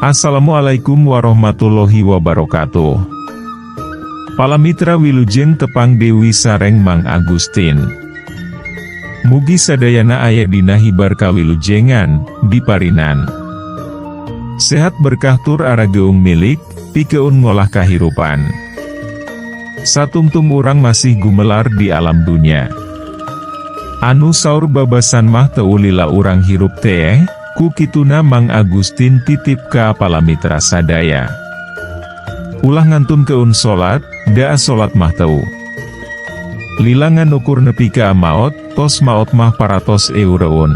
Assalamualaikum warahmatullahi wabarakatuh. Palamitra, wilujeng tepang deui sareng Mang Agustin. Mugi sadayana aya dina hibar kawilujengan, diparinan sehat, berkah tur arageung milik, pikeun ngolah kahirupan. Satungtung urang masih gumelar di alam dunya. Anu saur babasan mah teu lila urang hirup teh, ku kituna Mang Agustin titip ka palamitra sadaya. Ulah ngantunkeun salat, da salat mah teu lila, ngan ukur nepi ka maot, tos maot mah paratos eureun.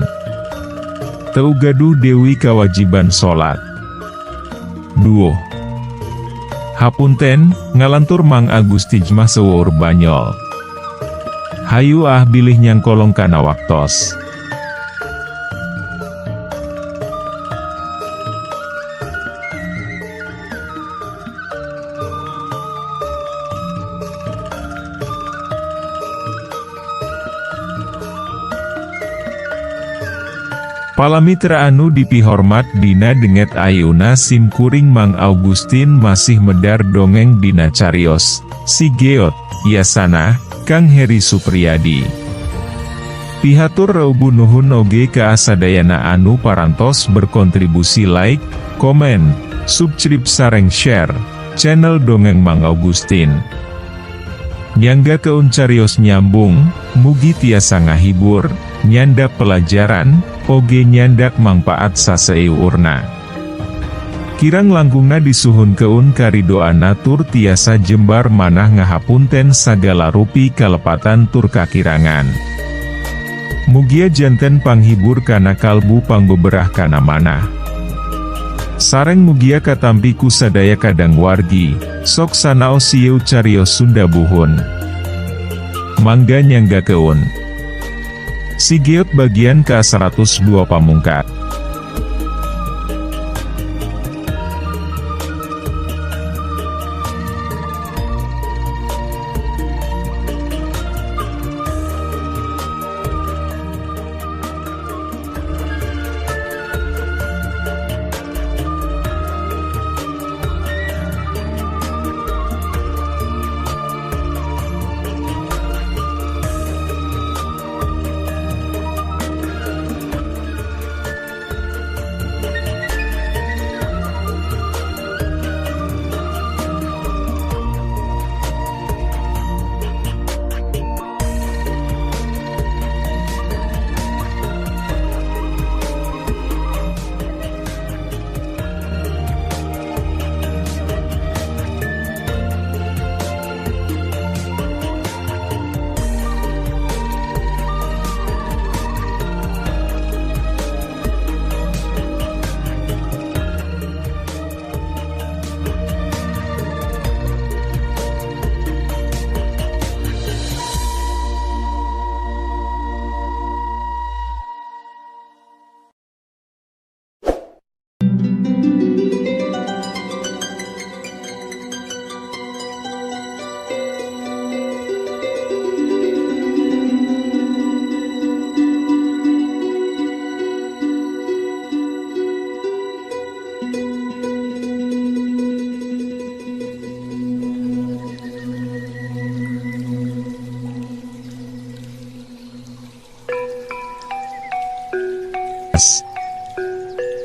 Teu gaduh deui kawajiban salat. Duh. Hapunten, ngalantur Mang Agustin mah seueur banyol. Hayu ah, bilih nyangkolong kana waktos. Palamitra anu dipihormat, dina dinten ayeuna sim kuring Mang Augustin masih medar dongeng dina carios Si Geot, Yasana, Kang Heri Supriyadi. Pihatur reubu nuhun oge ka sadayana anu parantos berkontribusi like, komen, subscribe sareng share channel Dongeng Mang Augustin. Nyanggakeun carios nyambung, mugi tiasa ngahibur, nyandak pelajaran, oge nyandak mangpaat saseueurna. Kirang langkungna disuhunkeun karidoanna tur tiasa jembar manah ngahapunten sagala rupi kalepatan tur kakirangan. Mugia janten panghibur kana kalbu, pangbeberah kana manah. Sareng mugia katampi ku sadaya kadang wargi, sok sanaos ieu carios Sunda buhun. Mangga nyanggakeun. Si Geot bagian ke-102 pamungkas.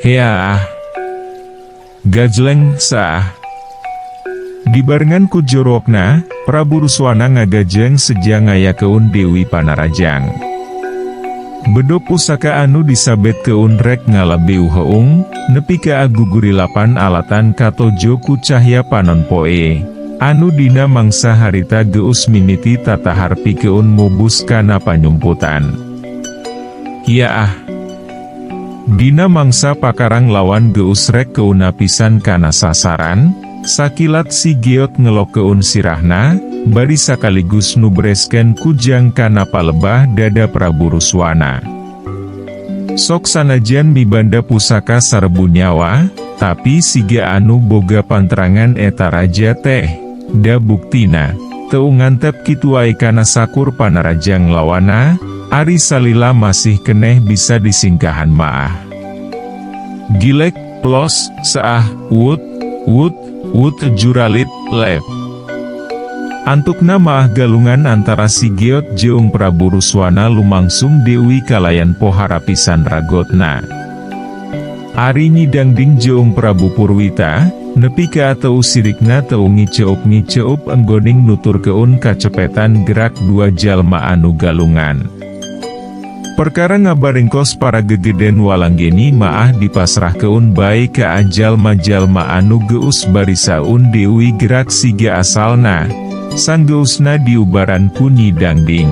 Heah. Gajleng sah. Dibarengan ku jorokna, Prabu Ruswana ngagajeng seja ngayakeun Dewi Panarajang. Bendo pusaka anu disabetkeun rek ngalabeu heung, nepi ka gugurilapan alatan katojo ku cahya panon poe. Anu dina mangsa harita geus mimiti tatahar pikeun mubus kana panyumputan. Hiaah. Dina mangsa pakarang lawan geus rek keuna pisan kana sasaran, sakilat si Geot ngelokeun sirahna, bari sakaligus nubresken kujang kana palebah dada Prabu Ruswana. Sok sanajan mibanda pusaka 1000 nyawa, tapi siga anu boga pantrangan eta raja teh, da buktina, teu ngantep kitu wae kana sakur panarajang lawana, ari salila masih keneh bisa disingkahan maah. Gilek, plos, seah, wut, wut, wut juralit, lep. Antukna maah galungan antara si Geot jeung Prabu Ruswana lumangsung deui kalayan pohara pisan ragotna. Ari Nyi Dangding jeung Prabu Purwita, nepi ka teu sirikna teu ngiceup-ngiceup enggoning nuturkeun kacepetan gerak dua jalma anu galungan. Perkara ngabarengkos para gegeden Walanggeni maah dipasrahkeun bae ka jalma-jalma anu geus barisaun deui gerak siga asalna, sanggeusna diubaran ku Nyi Dangding.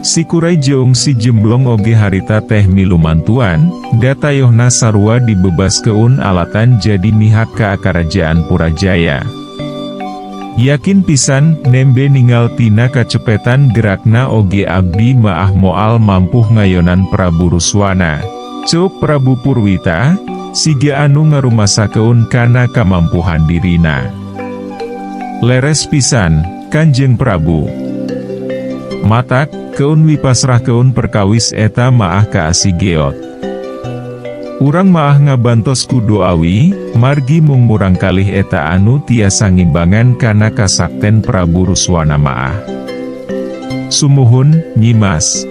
Si Kurai jeung si Jemblong oge harita teh milu mantuan, da tayohna sarua dibebaskeun alatan jadi mihak ka Karajaan Purajaya. Yakin pisan, nembe ningal tina kacepetan gerakna oge abdi maah moal mampuh ngayonan Prabu Ruswana. Ceuk Prabu Purwita, siga anu ngarumasakeun kana kamampuhan dirina. Leres pisan, Kanjeng Prabu. Matak, keun wipasrahkeun perkawis eta maah ka si Geot. Urang maah ngabantos ku doawi, margi mung murangkalih eta anu tiasa ngimbangan kana kasakten Prabu Ruswana maah. Sumuhun, Nyimas.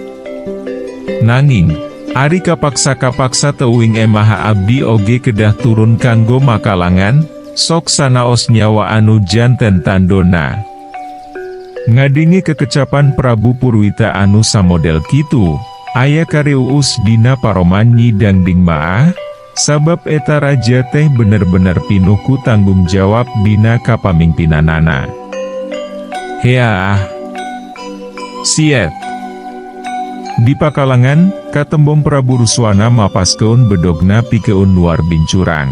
Nanging, ari kapaksa-kapaksa teuing emaha abdi oge kedah turun kanggo makalangan, sok sanaos nyawa anu janten tandona. Ngadenge kekecapan Prabu Purwita anu samodel kitu, aya kariuus dina paroman Nyi Dangding maah, sabab eta raja teh bener-bener pinuh ku tanggung jawab dina kapamingpinanana. Heaah. Siet. Di pakalangan, katembong Prabu Ruswana mapaskeun bedogna pikeun nuar bincurang.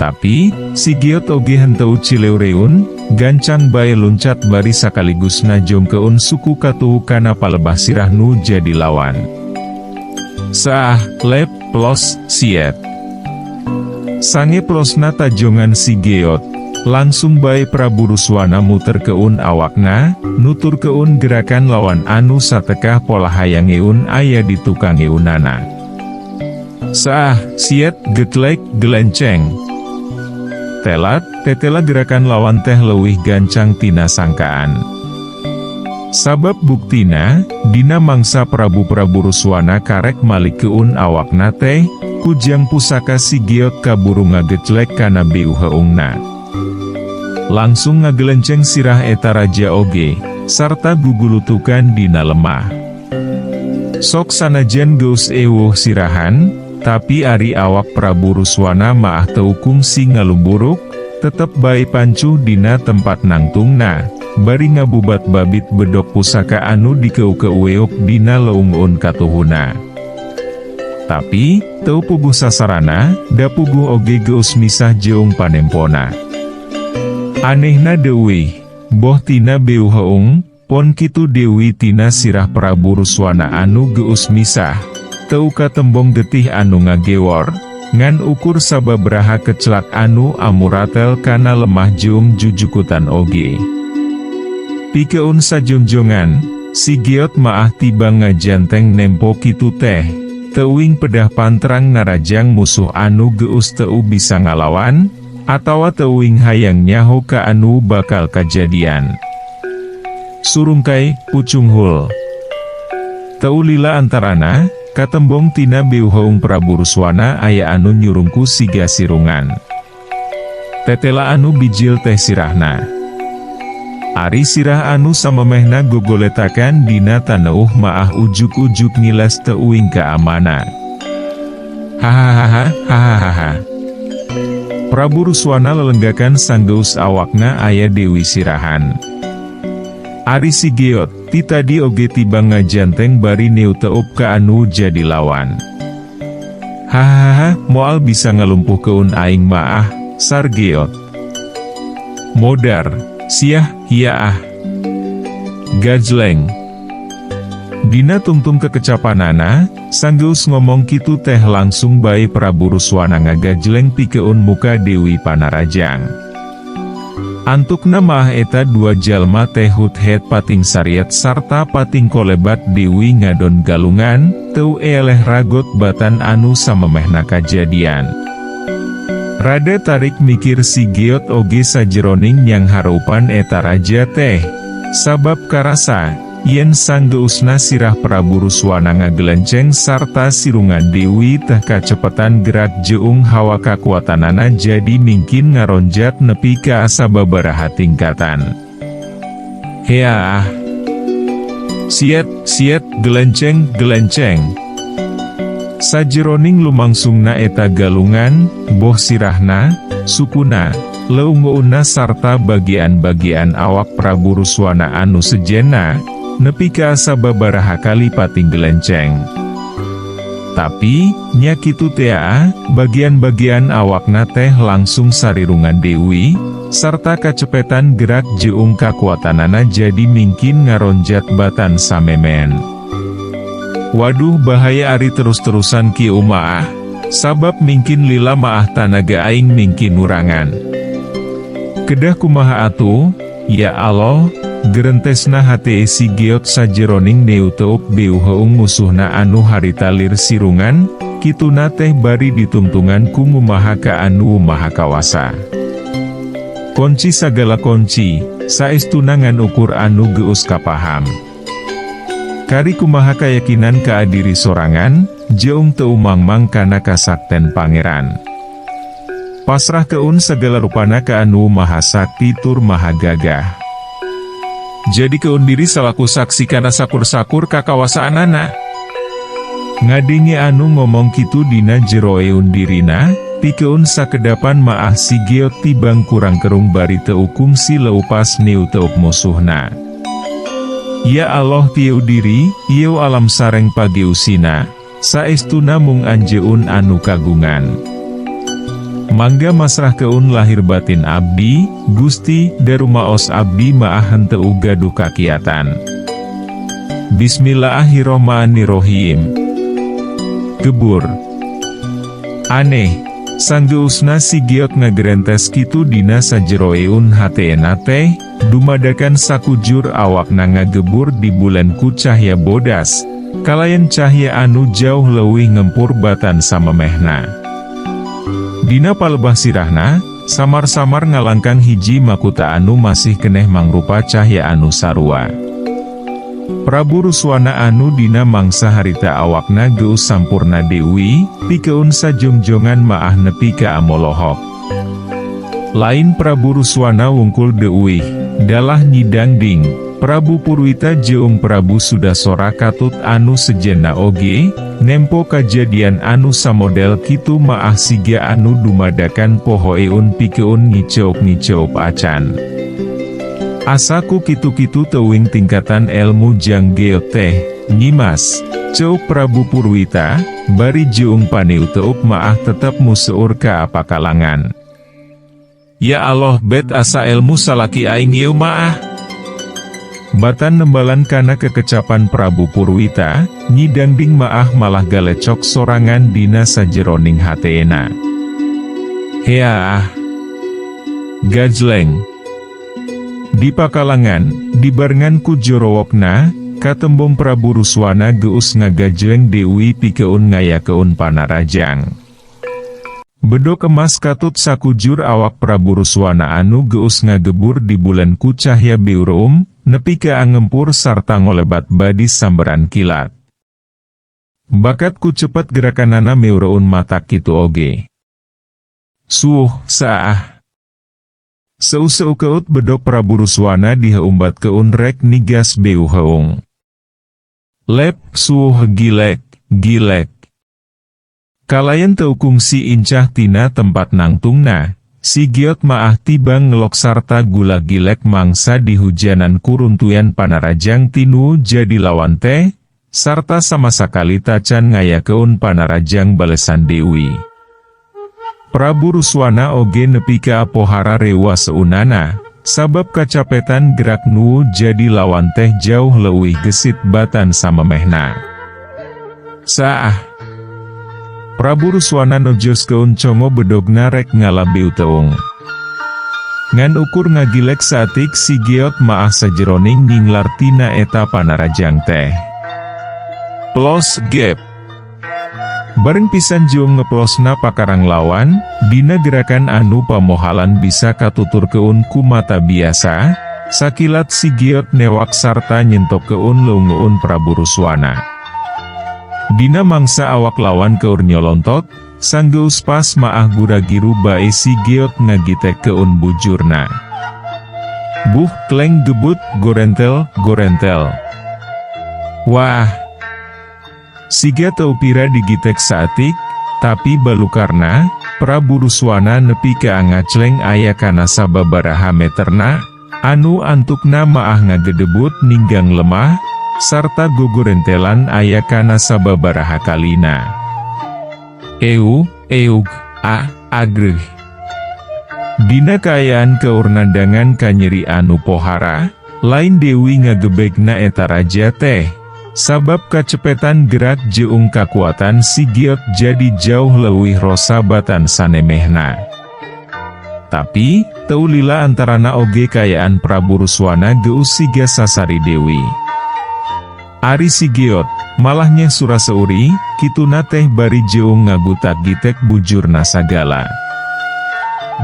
Tapi, si Geot oge henteu cileureun, gancang bae luncat bari sakaligus najongkeun suku katuhu kana palebah sirah nu jadi lawan. Saah, lep, plos, siet. Sange plosna tajongan si Geot, langsung bae Prabu Ruswana muterkeun awakna, nuturkeun gerakan lawan anu satekah pola hayangeun aya di tukangeunana. Saah, siet, getlek, gelenceng. Telat, tetela gerakan lawan teh leuwih gancang tina sangkaan. Sabab buktina, dina mangsa Prabu-Prabu Ruswana karek malikeun awakna teh, kujang pusaka si Geot kaburu ngageclek kana beuheungna. Langsung ngagelenceng sirah eta raja oge, sarta gugulutukan dina lemah. Sok sanajan geus ewuh sirahan, tapi ari awak Prabu Ruswana maah teu kungsi ngalumburuk, tetep bae pancuh dina tempat nangtungna, bari ngabubat-babit bedog pusaka anu dikeu-keueuk dina leungeun katuhuna. Tapi, teu puguh sasarana, da puguh oge geus misah jeung panempona. Anehna deuih, boh tina beuheung, pon kitu deui tina sirah Prabu Ruswana anu geus misah, teu katembong getih anu ngagewor, ngan ukur sababaraha keclak anu amuratel kana lemah jeung jujukutan oge. Pikeun sajongjongan, si Geot maah tiba ngajanteng nempo kitu teh, teuing pedah pantrang narajang musuh anu geus teu bisa ngalawan, atawa teuing hayang nyaho ka anu bakal kajadian. Surungkai, pucunghul. Teu lila antarana, katembong tina beuheung Prabu Ruswana aya anu nyurungku siga sirungan. Tetela anu bijil teh sirahna. Ari sirah anu samemehna gogoletakan dina taneuh maah ujug-ujug ngiles teuing kaamana. Hahaha, hahaha. Prabu Ruswana lelenggakan sanggeus awakna aya deui sirahan. Ari si Geot, ti tadi oge tiba ngajanteng bari neuteup ka anu jadi lawan. Hahaha, moal bisa ngalumpuhkeun aing maah, sar Geot. Modar, siah, hiaah. Gajleng. Dina tungtung kekecapanana, sanggeus ngomong kitu teh langsung bae Prabu Ruswana ngagajleng pikeun muka Dewi Panarajang. Antukna maah eta dua jalma teh hut-het pating sariet sarta pating kolebat deui ngadon galungan, teu eleh ragot batan anu samemehna kajadian. Rada tarik mikir si Geot oge sajeroning nyang hareupan eta raja teh, sabab karasa, yen sanggeusna sirah Prabu Ruswana ngagelenceng sarta sirungan deui teh kacepetan gerak jeung hawa kakuatanana jadi mingkin ngaronjat nepi ka sababaraha tingkatan. Heaah. Siet, siet, gelenceng, gelenceng. Sajeroning lumangsungna eta galungan, boh sirahna, sukuna, leungeunna sarta bagian-bagian awak Prabu Ruswana anu sejenna, nepi ka sababaraha kali pating gelenceng. Tapi, nya kitu tea, bagian-bagian awakna teh langsung sarirungan deui, sarta kacepetan gerak jeung kakuatanana jadi mingkin ngaronjat batan samemen. Waduh, bahaya ari terus-terusan kieu maah, sabab mingkin lila maah tanaga aing mingkin nurangan. Kedah kumaha atuh, ya Allah, gerentesna hate si Geot sajeroning neuteup beuheung musuhna anu harita lir sirungan, kituna teh bari ditungtungan ku Maha ka anu Maha Kawasa. Konci sagala konci, saestuna ngan ukur anu geus kapaham. Kari kumaha kayakinan ka diri sorangan, jeung teu mangmang kana kasakten Pangeran. Pasrahkeun segala rupana ka anu Maha Sakti tur Maha Gagah. Jadikeun diri salaku saksi kana sakur-sakur kakawasaanana. Ngadenge anu ngomong kitu dina jeroeun dirina, pikeun sakedapan maah si Geot tibang kurang kerung bari teu kungsi leupas niuteup musuhna. Ya Allah, tieu diri, ieu alam sareng pageusina, saestuna mung Anjeun anu kagungan. Mangga masrahkeun lahir batin abdi, Gusti, darumaos abdi maah henteu gaduh kakiatan. Bismillahirrohmanirrohim. Gebur. Aneh, sanggeusna si Geot ngagerentes kitu dina sajeroeun hatena teh, dumadakan sakujur awakna ngagebur dibulen ku cahya bodas, kalayan cahya anu jauh leuwih ngempur batan samemehna. Dina palebah sirahna, samar-samar ngalangkang hiji makuta anu masih keneh mangrupa cahya anu sarua. Prabu Ruswana anu dina mangsa harita awakna geus sampurna deui, pikeun sajongjongan maah nepi ka amolohok. Lain Prabu Ruswana wungkul deuih, dalah Nyi Dangding, Prabu Purwita jeung Prabu Sudasora katut anu sejenna oge, nempo kajadian anu samodel kitu maah siga anu dumadakan pohoeun pikeun ngiceuk-ngiceuk acan. Asaku kitu-kitu teuing tingkatan ilmu Jang Geot teh, Nyimas, ceuk Prabu Purwita, bari jeung paniuteup maah tetep museur ka pakalangan. Ya Allah, bet asa ilmu salaki aing ieu maah. Batan nembalan kana kekecapan Prabu Purwita, Nyi Dangding maah malah galecok sorangan dina sajeroning hateena. Heaah. Gajleng. Di pakalangan, dibarengan ku jorowokna, katembong Prabu Ruswana geus ngagajleng deui pikeun ngayakeun panarajang. Bedog emas katut sakujur awak Prabu Ruswana anu geus ngagebur dibulen ku cahya beureum, nepi ka angempur sarta ngolebat badis samberan kilat. Bakat ku cepet gerakanana meureun matak kitu oge. Suuh, saah. Seu-seu keut bedog Prabu Ruswana diheumbatkeun rek nigas beuheung. Lep, suuh, gilek, gilek. Kalayan teu kungsi incah tina tempat nangtungna, si Giot maah tibang ngelok sarta gula gilek mangsa dihujanan kuruntuyan panarajang tinu jadi lawan teh, sarta sama sakali tacan ngayakeun panarajang balesan deui. Prabu Ruswana oge nepi ka apohara rewa seunana, sabab kacapetan gerak nu jadi lawan teh jauh leuwih gesit batan samemehna. Saah. Prabu Ruswana nojoskeun congo bedogna rek ngala beuteung. Ngan ukur ngagilek saeutik si Geot maah sajeroning nyinglar tina eta panarajang teh. Plos gap. Bareng pisan jeung ngeplosna pakarang lawan, dina gerakan anu pamohalan bisa katuturkeun ku mata biasa, sakilat si Geot newak sarta nyentokkeun leungeun Prabu Ruswana. Dina mangsa awak lawan keur nyolontot, sanggeus pas maah gura-giru bae si Geot ngagitekkeun bujurna. Buh, kleng gebut, gorentel, gorentel. Wah! Siga teu pira digitek saeutik, tapi balukarna, Prabu Ruswana nepi ka ngacleng aya kana sababaraha meterna, anu antukna maah ngagedebut ninggang lemah, sarta gogorentelan aya kana sababaraha kalina. Eu, eug, a, agreh. Dina kaayaan keur nandangan kanyeri anu pohara, lain deui ngagebegna eta raja teh, sabab kacepetan gerak jeung kakuatan si Geot jadi jauh leuwih rosa batan sanemehna. Tapi, teu lila antarana oge kaayaan Prabu Ruswana geus siga sasari deui. Ari si Geot, malah nyeh sura-seuri, kituna teh bari jeung ngagutak-gitek bujurna sagala.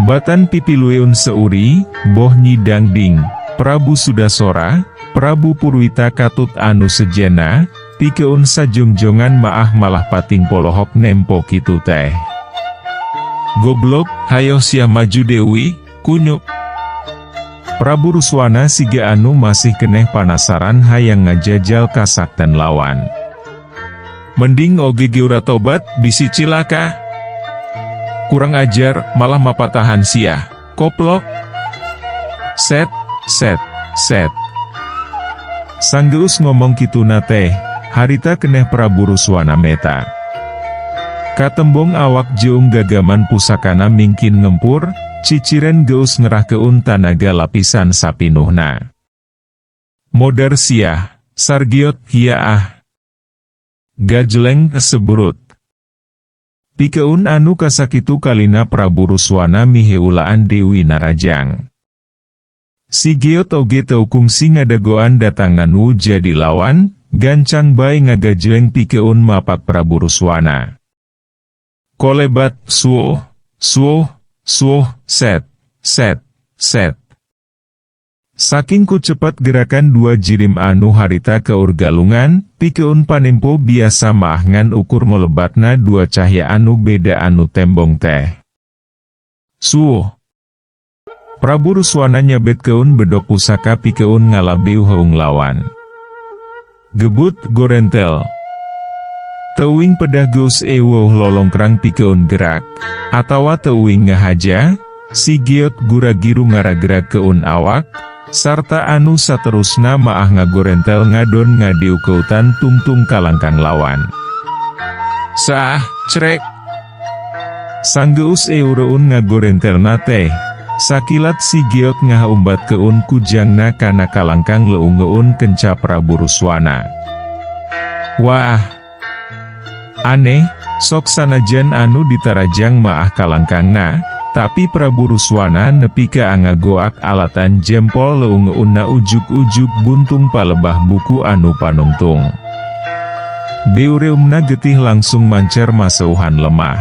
Batan pipilueun seuri, boh Nyi Dangding, Prabu Sudasora, Prabu Purwita katut anu sejenna, pikeun sajongjongan maah malah pating polohok nempo kitu teh. Goblok, hayoh sia maju deui, kunyuk. Prabu Ruswana siga anu masih keneh panasaran hayang ngajajal kasakten lawan. Mending oge geura tobat, bisi cilaka. Kurang ajar, malah mapatahan sia. Koplok. Set, set, set. Sanggeus ngomong kituna teh, harita keneh Prabu Ruswana meta. Katembong awak jeung gagaman pusakana mingkin ngempur, ciciren geus ngerahkeun tanaga lapisan sapinuhna. Modar siah, sargiot hiaah. Gajleng seburut. Pikeun anu kasakitu kalina Prabu Ruswana miheulaan Dewi Narajang. Si Geot oge teu kungsi ngadagoan datangan nu jadi lawan, gancang bae ngagajleng pikeun mapak Prabu Ruswana. Kolebat, suoh, suoh, suoh, set, set, set. Saking ku cepat gerakan dua jirim anu harita keur galungan, pikeun panempo biasa maah ngan ukur molebatna dua cahya anu beda anu tembong teh. Suoh. Prabu Ruswana nyabetkeun bedok pusaka pikeun ngalabeu heung lawan. Gebut gorentel. Teuing pedah geus eueuh lolongkrang pikeun gerak, atawa teuing ngahaja, si Geot gura-giru ngaragerakkeun awak, sarta anu saterusna maah ngagorentel ngadon ngadiukeutan tungtung kalangkang lawan. Saah, crek. Sanggeus eureun ngagorentelna teh, sakilat si Geot ngahaumbatkeun kujangna kana kalangkang leungeun kenca Prabu Ruswana. Wah! Aneh, sok sanajan anu ditarajang maah kalangkangna, tapi Prabu Ruswana nepi ka angagoak alatan jempol leungeunna ujug-ujug buntung palebah buku anu panungtung. Beureumna getih langsung mancer maseuhan lemah.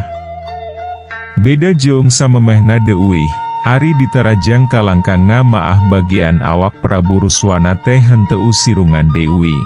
Beda jeung samemehna deuih, ari ditarajang kalangkangna maah bagian awak Prabu Ruswana teh henteu sirungan deui.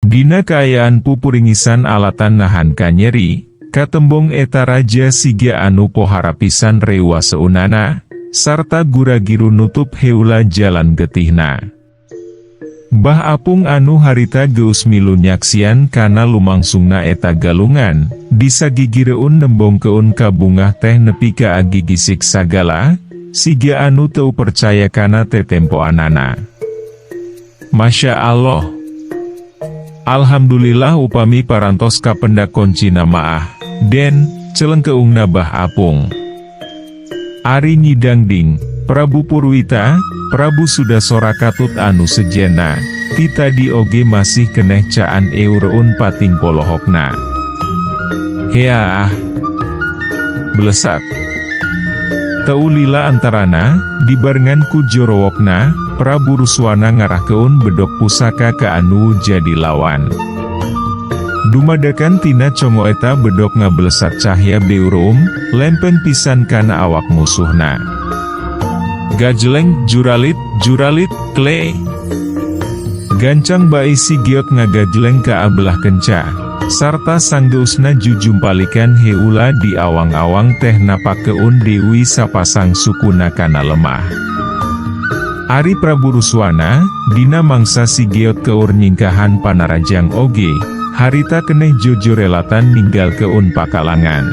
Dina kaayaan pupuringisan alatan nahan kanyeri, katembong eta raja siga anu pohara pisan reuwaseunana, sarta gura-giru nutup heula jalan getihna. Bah Apung anu harita geus milu nyaksian kana lumangsungna eta galungan, disagigireun nembongkeun kabungah teh nepi ka agigisik sagala, siga anu teu percaya kana tetempoanana. Masya Allah. Alhamdulillah upami parantos kapendak koncina maah, Den, celengkeungna Bah Apung. Ari Nyi Dangding, Prabu Purwita, Prabu Sudasora katut anu sejenna, ti tadi oge masih keneh caan eureun pating polohokna. Heaah. Blesak. Teu lila antarana, dibarengan ku jorowokna, Prabu Ruswana ngarahkeun bedog pusaka ka anu jadi lawan. Dumadakan tina congo eta bedog ngabelesat cahya beureum, lempeng pisan kana awak musuhna. Gajleng, juralit, juralit, kle. Gancang bae si Geot ngagajleng ka abelah kenca, sarta sanggeusna jujumpalikan heula di awang-awang teh napakkeun deui sapasang sukuna kana lemah. Ari Prabu Ruswana, dina mangsa si Geot keur nyingkahan panarajang oge, harita keneh jojorelatan ninggalkeun pakalangan.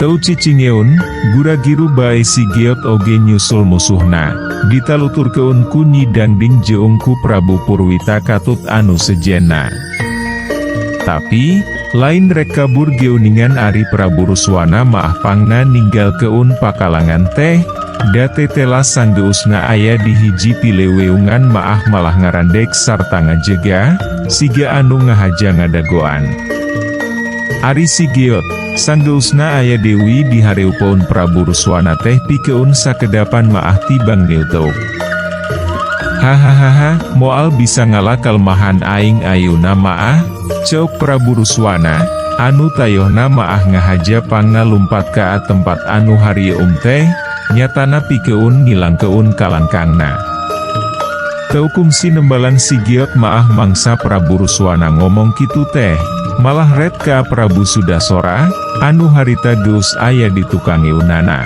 Teu cicingeun, gura-giru bae si Geot oge nyusul musuhna, ditaluturkeun ku Nyi Dangding jeung ku Prabu Purwita katut anu sejenna. Tapi, lain rek kabur geuningan ari Prabu Ruswana maah pangna ninggalkeun pakalangan teh, da tetela sanggeusna aya di hiji pileweungan maah malah ngarandek sarta ngajega, siga anu ngahaja ngadagoan. Ari si Geot, sanggeusna aya deui di hareupeun Prabu Ruswana teh pikeun sakedapan maah tibang neuteuk. Hahaha, moal bisa ngala kalemahan aing ayeuna maah, ceuk Prabu Ruswana, anu tayohna maah ngahaja pangna lumpat ka tempat anu harieum teh, nyatana pikeun ngilangkeun kalangkangna. Teu kungsi nembalan si Geot maah mangsa Prabu Ruswana ngomong kitu teh, malah ret ka Prabu Sudasora, anu harita geus aya di tukangeunana.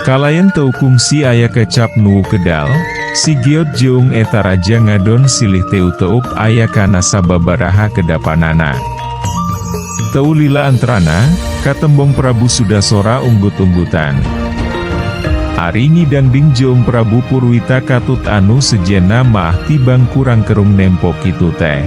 Kalayan teu kungsi aya kecap nu kedal, si Geot jeung eta raja ngadon silih teu-teup aya kana sababaraha kedapanana. Teu lila antrana, katembong Prabu Sudasora unggut-unggutan. Ari Nyi Dangding jeung Prabu Purwita katut anu sejenna maah tibang kurang kerung nempo kitu teh.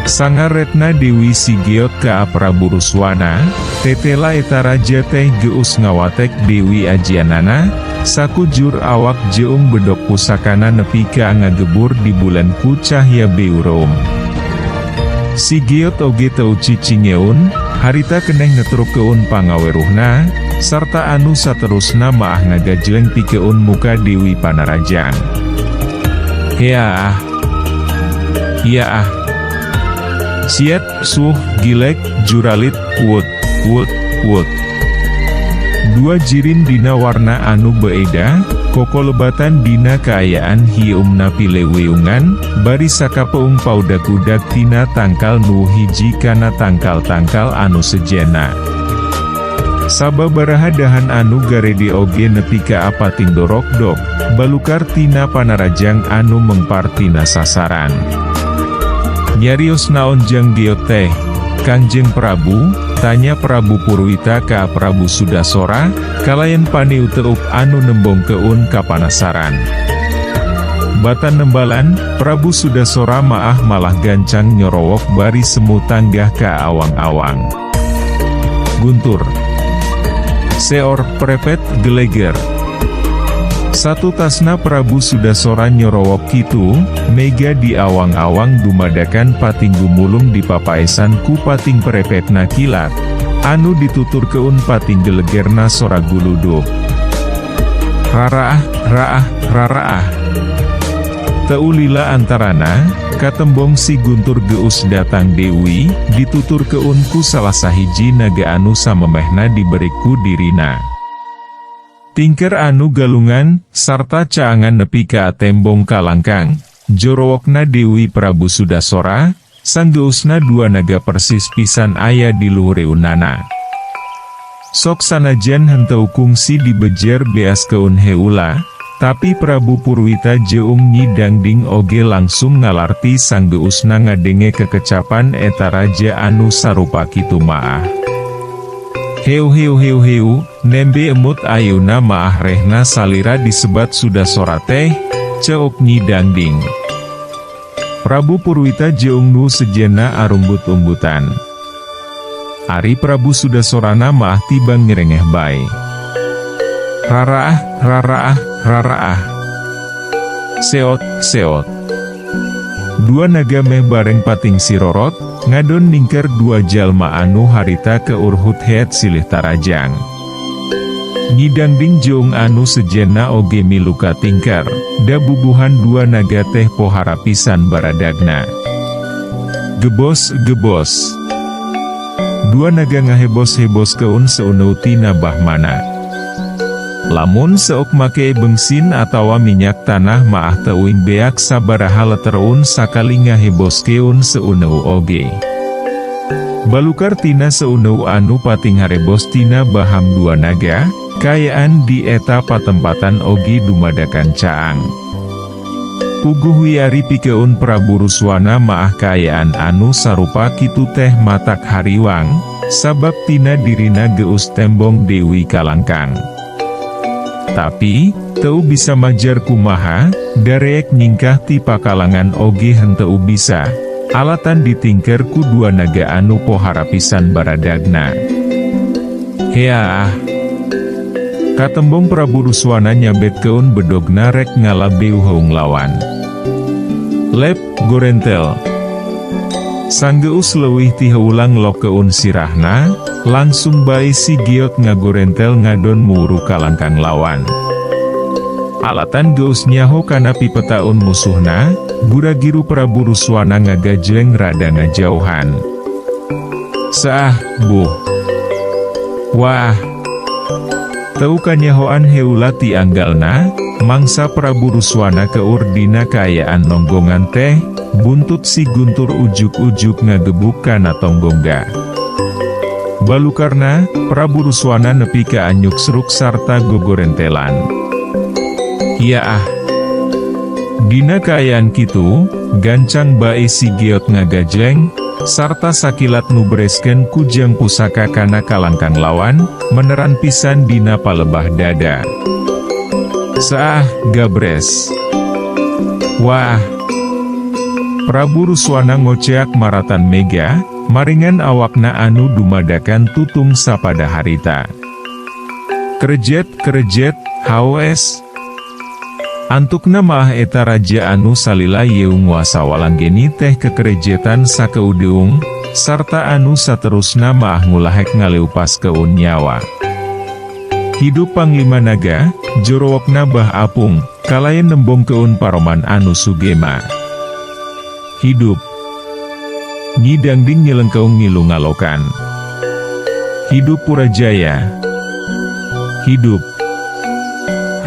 Sangar retna deui si Geot ka Prabu Ruswana, tetela eta raja teh geus ngawatek deui ajianana, sakujur awak jeung bedog pusakana nepi ka ngagebur di bulan ku cahya beureum. Si Geot oge teu cicingeun, harita keneh ngetrukkeun pangaweruhna, sarta anu saterusna maah ngagajleng pikeun muka Dewi Panarajang. Heaah. Iyaah. Siet, suh, gilek, juralit, wut, wut, wut. Dua jirin dina warna anu beeda, kokolebatan dina kaayaan hieumna pileweungan, bari sakapeung paudag-udag tina tangkal nu hiji kana tangkal-tangkal anu sejenna. Sababaraha dahan anu garede oge nepi ka pating dorokdok, balukar tina panarajang anu mengpar tina sasaran. Nyarios naon jang Geot teh, Kangjeng Prabu, tanya Prabu Purwita ka Prabu Sudasora, kalayan paniuteup anu nembongkeun kapanasaran. Batan nembalan, Prabu Sudasora maah malah gancang nyorowok bari semu tanggah ka awang-awang. Guntur. Seor, prepet, geleger. Satutasna Prabu Sudasora nyorowok kitu, mega di awang-awang dumadakan pating gumulung dipapaesan ku pating perepetna kilat, anu dituturkeun pating gelegerna sora guludug. Raraah, raah, raraah. Teu lila antarana, katembong si Guntur geus datang deui, dituturkeun ku salah sahiji naga anu samemehna diberi ku dirina. Tingker anu galungan, sarta caangan nepi ka tembong kalangkang, Jorowokna Dewi Prabu Sudasora, sanggeusna dua naga persis pisan aya di luhureunana. Sok sanajan henteu kungsi dibejer beaskeun heula, tapi Prabu Purwita jeung Nyi Dangding oge langsung ngalarti sanggeusna ngadenge kekecapan eta raja anu sarupa kitu maah. Heu heu heu heu, nembe emut ayeuna maah rehna salira disebat Sudasora teh, ceuk Nyi Dangding. Prabu Purwita jeung nu sejenna arunggut-unggutan. Ari Prabu Sudasorana maah tibang ngerengeh bae. Raraah, raraah, raraah. Seot, seot. Dua naga meh bareng pating sirorot, ngadon ningker dua jalma anu harita keurhut heet silih tarajang. Nyi Dangding jeung anu sejenna oge milu katingker, da bubuhan dua naga teh pohara pisan baradagna. Gebos, gebos. Dua naga ngahebos-heboskeun seuneu tina bahmana. Lamun seok make bensin atawa minyak tanah maah teuing beak sabaraha letereun sakali ngaheboskeun seuneu oge. Balukar tina seuneu anu pating harebos tina baham dua naga, kaayaan di eta patempatan oge dumadakan caang. Puguh wiari pikeun Prabu Ruswana maah kaayaan anu sarupa kitu teh matak hariwang, sabab tina dirina geus tembong Dewi Kalangkang. Tapi, teu bisa majar kumaha, dareek nyingkah ti pakalangan oge henteu bisa, alatan ditingker ku dua naga anu pohara pisan baradagna. Heaah! Katembong Prabu Ruswana nyabetkeun bedogna rek ngala beuheung lawan. Lep, gorentel. Sanggeus leuwih ti heulang lokeun sirahna, langsung bae si Giot ngagorentel ngadon muuru kalangkang lawan. Alatan geus nyaho kana pipetaun musuhna, gura-giru Prabu Ruswana ngagajleng rada ngajauhan. Saah, buh. Wah! Teu kanyahoan heula ti anggalna, mangsa Prabu Ruswana keur dina kaayaan nonggongan teh, buntut si Guntur ujug-ujug ngagebuk kana tonggongga. Balukarna, Prabu Ruswana nepi ka anyuk seruk sarta gogorentelan. Hiaah! Dina kaayaan kitu, gancang bae si Geot ngagajleng, sarta sakilat nubereskeun kujang pusaka kana kalangkang lawan, meneran pisan dina palebah dada. Saah, gabres. Wah! Prabu Ruswana ngoceak maratan mega, maringan awakna anu dumadakan tutung sapada harita. Krejet, krejet, haos. Antukna maah eta raja anu salila yeu nguasa Walanggeni teh kekerejetan sakeudeung, sarta anu saterusna maah ngulahek ngaleupaskeun nyawa. Hidup Panglima Naga, jorowokna Bah Apung, kalayan nembongkeun paroman anu sugema. Hidup. Nyi Dangding nyelengkeung ngilu ngalokan. Hidup Purajaya. Hidup.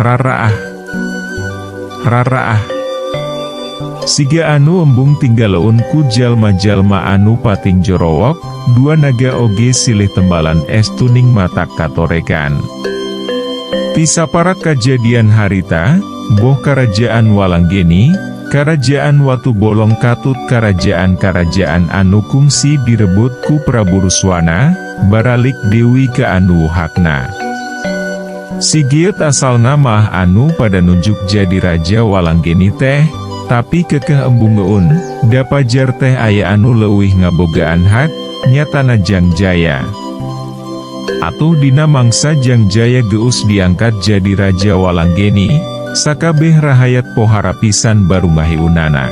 Raraah. Raraah. Siga anu embung tinggaleun ku jalma-jalma anu pating jorowok, dua naga oge silih tembalan estuning matak katorekan. Ti saparak kajadian harita, boh Karajaan Walanggeni, Karajaan Watu Bolong katut karajaan-karajaan anu kungsi direbut ku Prabu Ruswana, baralik deui ka anu hakna. Si Giot asalna mah anu pada nunjuk jadi raja Walanggeni teh, tapi kekeh embungeun, da pajar teh aya anu leuwih ngabogaan hak, nyatana Jang Jaya. Atuh dina mangsa Jang Jaya geus diangkat jadi raja Walanggeni, sakabeh rahayat pohara pisan barumahiunana.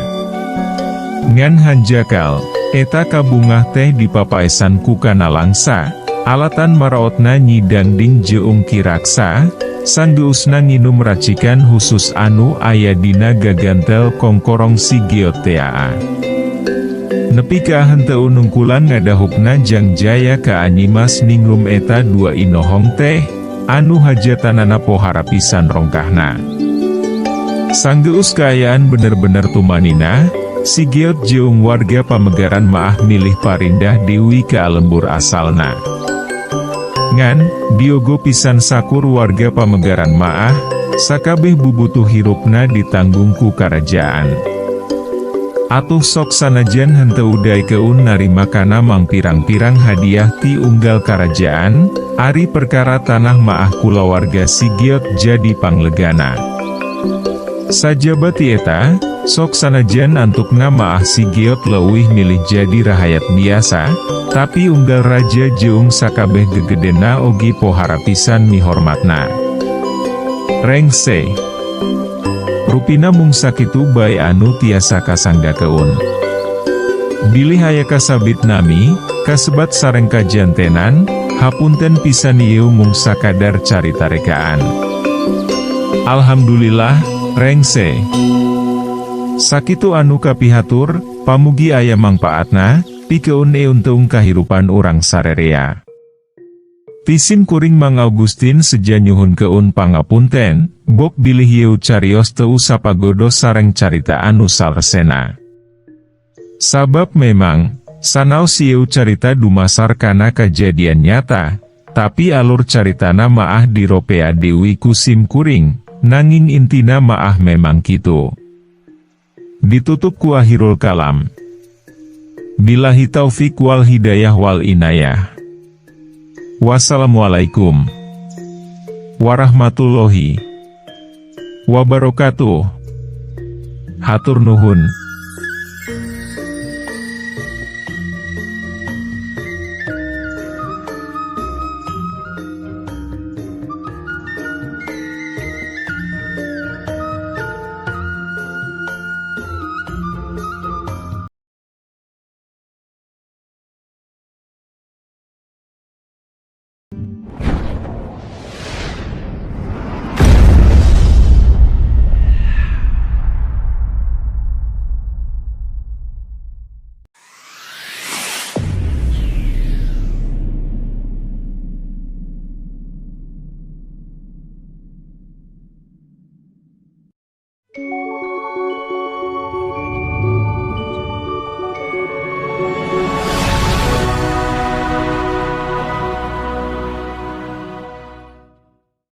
Ngan hanjakal, eta kabungah teh dipapaesan ku kana langsa, alatan maraotna Nyi Dangding jeung Ki Raksa, sanggeusna nginum racikan khusus anu aya dina gagantel kongkorong si Giot tea. Nepi ka henteu nungkulan ngadahukna Jang Jaya ka Anyimas ningrum eta dua inohong teh, anu hajatanana pohara pisan rongkahna. Sanggeus kaayaan bener-bener tumaninah, si Geot jeung warga pamegaran maah milih parindah deui ka lembur asalna. Ngan, diogo pisan sakur warga pamegaran maah, sakabeh bubutuh hirupna ditanggung ku karajaan. Atuh sok sanajan henteu daekeun narima kana mangpirang-pirang hadiah ti unggal karajaan, ari perkara tanah maah kulawarga si Geot jadi panglegana. Sajaba ti eta, sok sanajan antukna maah si Geot leuwih milih jadi rahayat biasa, tapi unggal raja jeung sakabeh gegedena oge pohara pisan mihormatna. Rengse. Rupina mung sakitu bae anu tiasa kasanggakeun. Bilih aya kasabit nami, kasebat sareng kajantenan, hapunten pisan, ieu mung sakadar carita rekaan. Alhamdulillah, rengse. Sakitu anu kapihatur, pamugi aya mangpaatna, pikeun eunteung kahirupan urang sarerea. Ti sim kuring Mang Augustin seja nyuhunkeun pangapunten, bok bilih ieu carios teu sapagodos sareng carita anu salesena. Sabab memang, sanaos ieu carita dumasar kana kajadian nyata, tapi alur caritana maah diropea deui ku sim kuring, nanging intina maah memang kitu. Ditutup ku akhirul kalam. Billahi taufik wal hidayah wal inayah. Wassalamualaikum warahmatullahi wabarakatuh. Hatur nuhun.